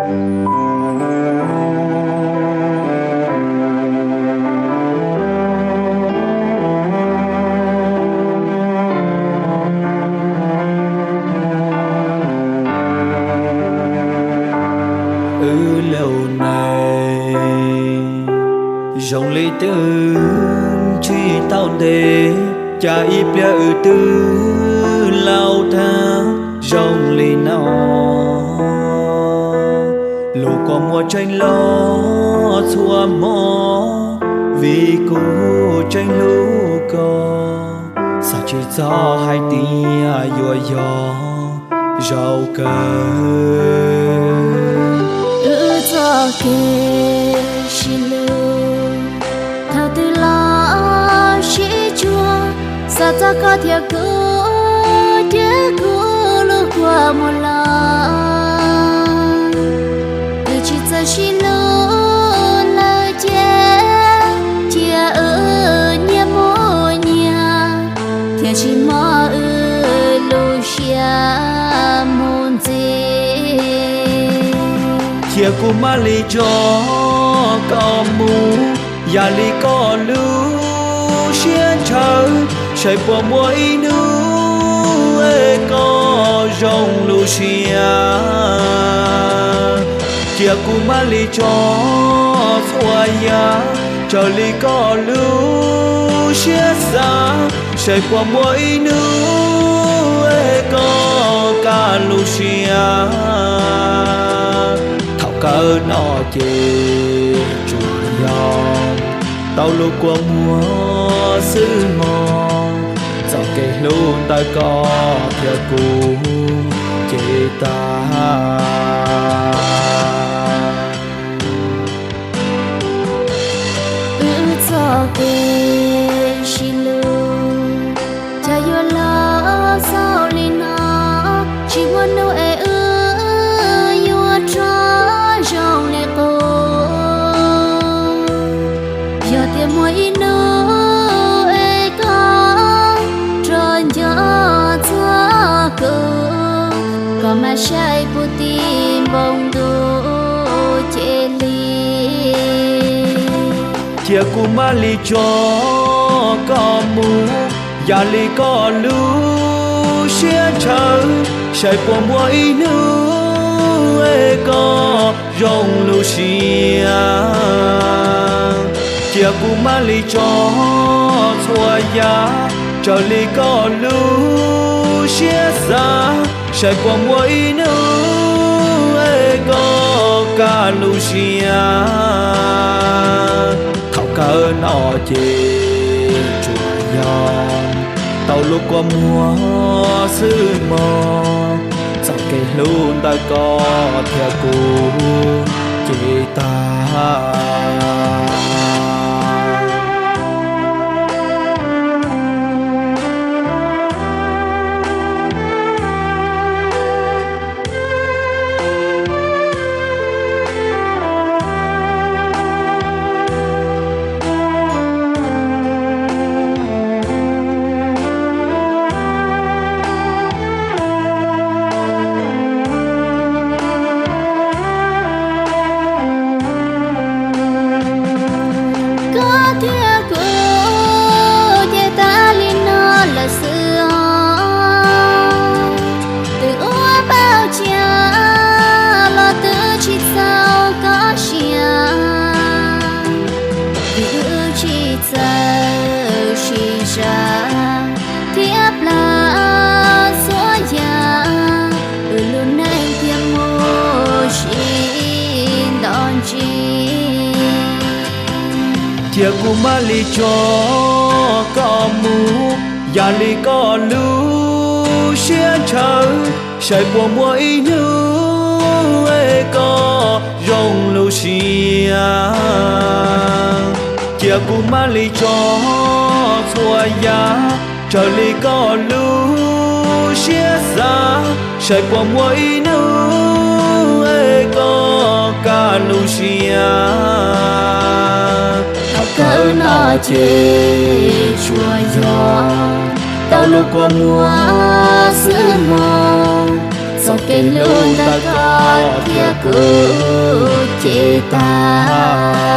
Wb laus neeg zoo li twb tsis tau ntev, cas ib pliag wb twb laus tag zoo li no. Lub kua muag tseem loj txhua hmo, vim kuv tseem hlub koj, xav tsis txog hais tias yuav yog zaum kawg. Wb txoj kev sib hlub thaum twg los sib tsuas, xav txog koj thiab kuv, cia kuv lub kua muag los. Wb tsis txawj sib hlub lawm ces, cia wb nyias mus nyias, thiaj tsis mloog wb lub siab mus ntxiv. Cia kuv mam li tso koj mus, yam li koj lub siab ntshaw, saib puas muaj ib hnub es koj zoo lub siab. Cia kuv mam li tso txhua yam, raws li koj lub siab xav, saib puas muaj ib hnub es koj kaj lub siab. Thaum kawg no ces tsuas yog tau lub kua muag xwb mog, txoj kev hlub ntawm koj thiab kuv ces tag. Wb txoj kev sib hlub cas yuav los xaus li no, tsis muaj hnub es wb yuav rov zoo li qub. Yog tias muaj ib hnub es koj rov nco txog kuv, koj mam saib puas ti npoo ntuj ces hli. Cia kuv mam li tso koj mus, yam li koj lub siab ntshaw, saib puas muaj ib hnub es koj zoo lub siab. Cia kuv mam li tso txhua yam, raws li koj lub siab xav, saib puas muaj ib hnub es koj kaj lub siab. Thaum kawg no ces tsuas yog tau lub kua muag xwb mog, txoj kev hlub ntawm koj thiab kuv ces tag. Koj thiab kuv ces tas li no lawm xwb os. Twb ua npaum cas los twb tsis txaus koj siab, vim wb tsis txawj sib zam thiab plam txhua yam, wb lub neej thiaj mus sib nto ntsis. Cia kuv mam li tso koj mus, yam li koj lub siab ntshaw, saib puas muaj ib hnub es koj zoo lub siab. Cia kuv mam li tso txhua yam, raws li koj lub siab xav, saib puas muaj ib hnub es koj kaj lub siab. Thaum kawg no ces tsuas yog tau lub kua muag xwb mog, Txoj kev hlub ntawm koj thiab kuv ces tag.